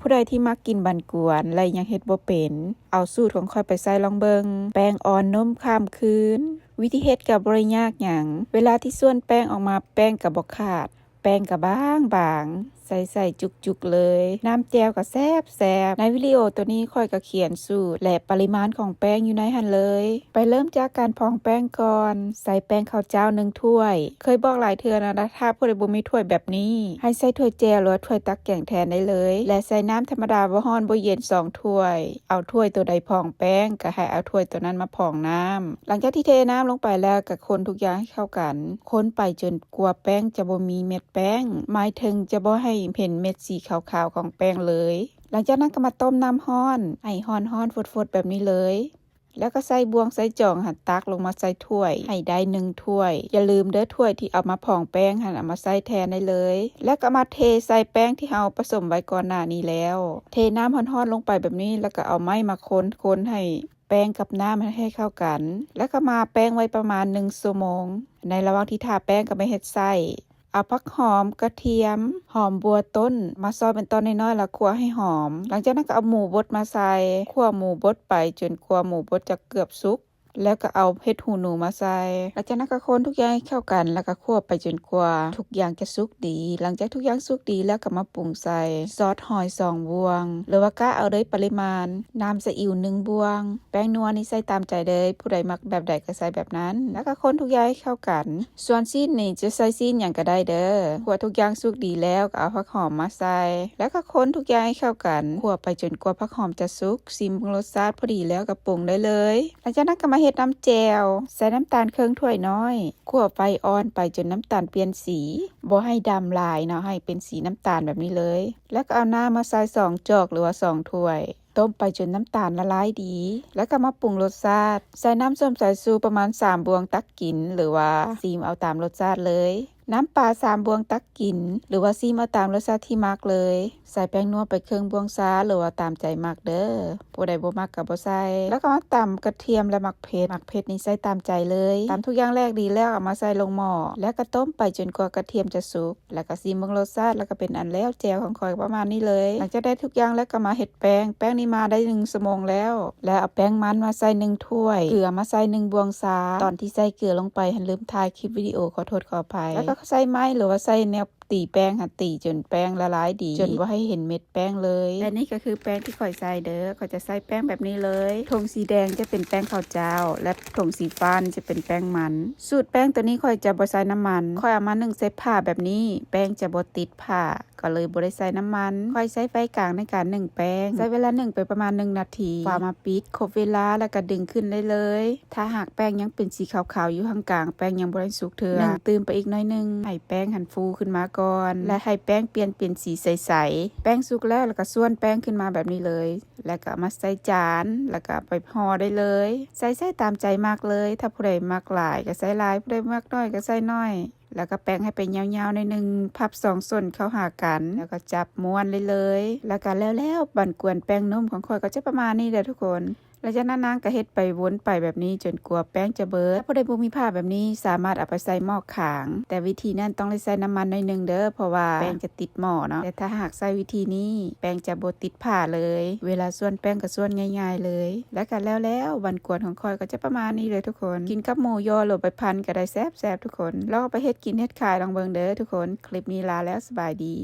ຜູ້ໃດທີ່ມັກກິນບັນກວນ ແລະ ຍັງເຮັດບໍ່ເປັນ ເອົາສູດຂອງຂ້ອຍໄປໃຊ້ລອງເບິ່ງ. ແປ້ງອ່ອນນຸ້ມຂ້າມຄືນ. ວິທີເຮັດກໍບໍ່ໄດ້ຍາກຫຍັງ. ເວລາທີ່ສ່ວນແປ້ງອອກມາ ແປ້ງກໍບໍ່ຂາດ. ແປ້ງກໍບາງໆ ໃສ່ໆ ຈຸກໆ ເລີຍ. ນ້ຳແຈ່ວກໍແຊບໆ. ໃນວິດີໂອໂຕນີ້ຂ້ອຍກໍຂຽນສູດ ແລະ ປະລິມານຂອງແປ້ງຢູ່ໃນຫັ້ນເລີຍ. ໄປເລີ່ມຈາກການພອງແປ້ງກ່ອນ. ໃສ່ແປ້ງເຂົ້າເຈົ້າໜຶ່ງຖ້ວຍ. ເຄີຍບອກຫຼາຍເທື່ອແລ້ວນະ ຖ້າຜູ້ໃດບໍ່ມີຖ້ວຍແບບນີ້ ໃຫ້ໃຊ້ຖ້ວຍແຈ່ວ ຫຼືວ່າຖ້ວຍຕັກແກງແທນໄດ້ເລີຍ ແລະ ໃສ່ນ້ຳທຳມະດາ ບໍ່ຮ້ອນບໍ່ເຢັນ ສອງຖ້ວຍ. ເອົາຖ້ວຍໂຕໃດພອງແປ້ງ ກໍໃຫ້ເອົາຖ້ວຍໂຕນັ້ນມາພອງນ້ຳ. ຫຼັງຈາກທີ່ເທນ້ຳລົງໄປແລ້ວ ກໍຄົນທຸກຢ່າງໃຫ້ເຂົ້າກັນ. ຄົນໄປຈົນກວ່າແປ້ງຈະບໍ່ມີເມັດແປ້ງ, ໝາຍເຖິງຈະບໍ່ໃຫ້ເຫັນເມັດສີຂາວໆຂອງແປ້ງເລີຍ. ຫຼັງຈາກນັ້ນກໍມາຕົ້ມນ້ຳຮ້ອນ ໃຫ້ຮ້ອນໆ ຟົດໆ ແບບນີ້ເລີຍ. ແລ້ວກໍໃຊ້ບ່ວງໃຊ້ຈອງຫັ້ນ ຕັກລົງມາໃສ່ຖ້ວຍໃຫ້ໄດ້ໜຶ່ງຖ້ວຍ. ຢ່າລືມເດີ້ ຖ້ວຍທີ່ເອົາມາພອງແປ້ງຫັ້ນ ເອົາມາໃສ່ແທນໄດ້ເລີຍ. ແລ້ວກໍມາເທໃສ່ແປ້ງທີ່ເຮົາປະສົມໄວ້ກ່ອນໜ້ານີ້ແລ້ວ. ເທນ້ຳຮ້ອນໆລົງໄປແບບນີ້ ແລ້ວກໍເອົາໄມ້ມາຄົນໆໃຫ້ ແປ້ງກັບນ້ຳໃຫ້ເຂົ້າກັນ ແລ້ວກໍມາແປ້ງໄວ້ປະມານໜຶ່ງຊົ່ວໂມງ. ໃນລະຫວ່າງທີ່ຖ້າແປ້ງກໍມາເຮັດໄສ້. ເອົາຜັກຫອມ, ກະທຽມ, ຫອມບົວຕົ້ນ ມາຊອຍເປັນຕອນນ້ອຍໆ ແລ້ວຂົ້ວໃຫ້ຫອມ. ຫຼັງຈາກນັ້ນກໍເອົາໝູບົດມາໃສ່, ຂົ້ວໝູບົດໄປຈົນກວ່າໝູບົດຈະເກືອບສຸກ, ແລ້ວກໍເອົາເຫັດຫູໜູມາໃສ່. ຫຼັງຈາກນັ້ນກໍຄົນທຸກຢ່າງໃຫ້ເຂົ້າກັນ ແລ້ວກໍຂົ້ວໄປຈົນກວ່າທຸກຢ່າງຈະສຸກດີ. ຫຼັງຈາກທຸກຢ່າງສຸກດີແລ້ວ ກໍມາປຸງໃສ່ຊອດຫອຍສອງບ່ວງ ຫຼືວ່າກະເອົາເລີຍປະລິມານ. ນ້ຳສະອິ້ວໜຶ່ງບ່ວງ. ແປ້ງນົວນີ້ໃສ່ຕາມໃຈເລີຍ, ຜູ້ໃດມັກແບບໃດກໍໃສ່ແບບນັ້ນ. ແລ້ວກໍຄົນທຸກຢ່າງໃຫ້ເຂົ້າກັນ. ສ່ວນຊີ້ນນີ້ຈະໃສ່ຊີ້ນຫຍັງກໍໄດ້ເດີ້. ຂົ້ວທຸກຢ່າງສຸກດີແລ້ວກໍເອົາຜັກຫອມມາໃສ່ ແລ້ວກໍຄົນທຸກຢ່າງໃຫ້ເຂົ້າກັນ. ຂົ້ວໄປຈົນກວ່າຜັກຫອມຈະສຸກ. ຊີມເບິ່ງລົດຊາດພໍດີແລ້ວກໍປຸງໄດ້ເລີຍ. ຫຼັງຈາກນັ້ນກໍມາເຮັດນ້ຳແຈ່ວ. ໃສ່ນ້ຳຕານເຄິ່ງຖ້ວຍນ້ອຍ. ຂົ້ວໄຟອ່ອນໄປຈົນນ້ຳຕານປ່ຽນສີ. ບໍ່ໃຫ້ດຳຫຼາຍເນາະ, ໃຫ້ເປັນສີນ້ຳຕານແບບນີ້ເລີຍ. ແລ້ວກໍເອົານ້ຳມາໃສ່ສອງຈອກ ຫຼືວ່າສອງຖ້ວຍ. ຕົ້ມໄປຈົນນ້ຳຕານລະລາຍດີ ແລ້ວກໍມາປຸງລົດຊາດ. ໃສ່ນ້ຳສົ້ມສາຍຊູປະມານສາມບ່ວງຕັກກິນ ຫຼືວ່າຊີມເອົາຕາມລົດຊາດເລີຍ. ນ້ຳປາສາມບ່ວງຕັກກິນ ຫຼືວ່າຊີມເອົາຕາມລົດຊາດທີ່ມັກເລີຍ. ໃສ່ແປ້ງນົວໄປເຄິ່ງບ່ວງຊາ ຫຼືວ່າຕາມໃຈມັກເດີ້. ຜູ້ໃດບໍ່ມັກກໍບໍ່ໃສ່. ແລ້ວກໍມາຕຳກະທຽມ ແລະ ໝາກເຜັດ. ໝາກເຜັດນີ້ໃສ່ຕາມໃຈເລີຍ. ຕຳທຸກຢ່າງແຫຼກດີແລ້ວ ເອົາມາໃສ່ລົງໝໍ້ ແລ້ວກໍຕົ້ມໄປຈົນກວ່າກະທຽມຈະສຸກ. ແລ້ວກໍຊີມເບິ່ງລົດຊາດ ແລ້ວກໍເປັນອັນແລ້ວແຈ່ວຂອງຂ້ອຍປະມານນີ້ເລີຍ. ຫຼັງຈາກໄດ້ທຸກຢ່າງແລ້ວກໍມາເຮັດແປ້ງ. ແປ້ງນີ້ມາໄດ້ໜຶ່ງຊົ່ວໂມງແລ້ວ ແລ້ວເອົາແປ້ງມັນມາໃສ່ໜຶ່ງຖ້ວຍ, ເກືອມາໃສ່ໜຶ່ງບ່ວງຊາ. ຕອນທີ່ໃສ່ເກືອລົງໄປຫັ້ນລືມຖ່າຍຄລິບວິດີໂອ, ຂໍໂທດຂໍອະໄພ. ແລ້ວກໍໃສ່ໄມ້ ຫຼືວ່າໃສ່ແນວຕີແປ້ງຫັ້ນ, ຕີຈົນແປ້ງລະລາຍດີ ຈົນບໍ່ໃຫ້ເຫັນເມັດແປ້ງເລີຍ. ແລະ ນີ້ກໍຄືແປ້ງທີ່ຂ້ອຍໃສ່ເດີ້. ຂ້ອຍຈະໃສ່ແປ້ງແບບນີ້ເລີຍ. ຖົງສີແດງຈະເປັນແປ້ງເຂົ້າເຈົ້າ ແລະ ຖົງສີຟ້ານີ້ຈະເປັນແປ້ງມັນ. ສູດແປ້ງໂຕນີ້ຂ້ອຍຈະບໍ່ໃສ່ນ້ຳມັນ. ຂ້ອຍເອົາມາໜຶ້ງໃສ່ຜ້າແບບນີ້, ແປ້ງຈະບໍ່ຕິດຜ້າ ກໍເລີຍບໍ່ໄດ້ໃສ່ນ້ຳມັນ. ຂ້ອຍໃຊ້ໄຟກາງໃນການໜຶ້ງແປ້ງ. ໃຊ້ເວລາໜຶ້ງໄປປະມານໜຶ່ງນາທີ. ຝາມາປິດ, ຄົບເວລາ ແລ້ວກໍດຶງຂຶ້ນໄດ້ເລີຍ. ຖ້າຫາກແປ້ງຍັງເປັນສີຂາວໆຢູ່ຂ້າງກາງ, ແປ້ງຍັງບໍ່ໄດ້ສຸກເທື່ອ. ໜຶ້ງຕື່ມໄປອີກໜ້ອຍໜຶ່ງ, ໃຫ້ແປ້ງຫັ້ນຟູຂຶ້ນມາກ່ອນ ແລະ ໃຫ້ແປ້ງປ່ຽນເປັນສີໃສໆ. ແປ້ງສຸກແລ້ວ, ແລ້ວກໍສ່ວນແປ້ງຂຶ້ນມາແບບນີ້ເລີຍ. ແລ້ວກໍເອົາມາໃສ່ຈານ ແລ້ວກໍເອົາໄປຫໍ່ໄດ້ເລີຍ. ໃສ່ ໃສ່ຕາມໃຈມັກເລີຍ. ຖ້າຜູ້ໃດມັກຫຼາຍກໍໃສ່ຫຼາຍ, ຜູ້ໃດມັກໜ້ອຍກໍໃສ່ໜ້ອຍ. ແລ້ວກໍແປງໃຫ້ເປັນຍາວໆໜ້ອຍໜຶ່ງ, ພັບສອງສົ້ນເຂົ້າຫາກັນ, ແລ້ວກໍຈັບມ້ວນໄດ້ເລີຍ. ແລ້ວກໍແລ້ວໆ, ບັນກວນແປ້ງນຸ້ມຂອງຂ້ອຍກໍຈະປະມານນີ້ແຫຼະທຸກຄົນ. ຫຼັງຈາກນັ້ນນາງກໍເຮັດໄປວົນໄປແບບນີ້ຈົນກວ່າແປ້ງຈະເບິດ. ຖ້າຜູ້ໃດບໍ່ມີຜ້າແບບນີ້ ສາມາດເອົາໄປໃສ່ໝອກຂາງ, ແຕ່ວິທີນັ້ນຕ້ອງໄດ້ໃສ່ນ້ຳມັນໜ້ອຍໜຶ່ງເດີ້, ເພາະວ່າແປ້ງຈະຕິດໝໍ້ເນາະ. ແຕ່ຖ້າຫາກໃຊ້ວິທີນີ້ ແປ້ງຈະບໍ່ຕິດຜ້າເລີຍ. ເວລາສ່ວນແປ້ງກໍສ່ວນງ່າຍໆເລີຍ. ແລ້ວກໍແລ້ວໆ, ບັນກວນຂອງຂ້ອຍກໍຈະປະມານນີ້ເລີຍທຸກຄົນ. ກິນກັບໝູຍໍ ຫຼືໄປພັນກໍໄດ້ແຊບໆທຸກຄົນ. ລອງເອົາໄປເຮັດກິນເຮັດຂາຍລອງເບິ່ງເດີ້ທຸກຄົນ. ຄລິບນີ້ລາແລ້ວ, ສະບາຍດີ.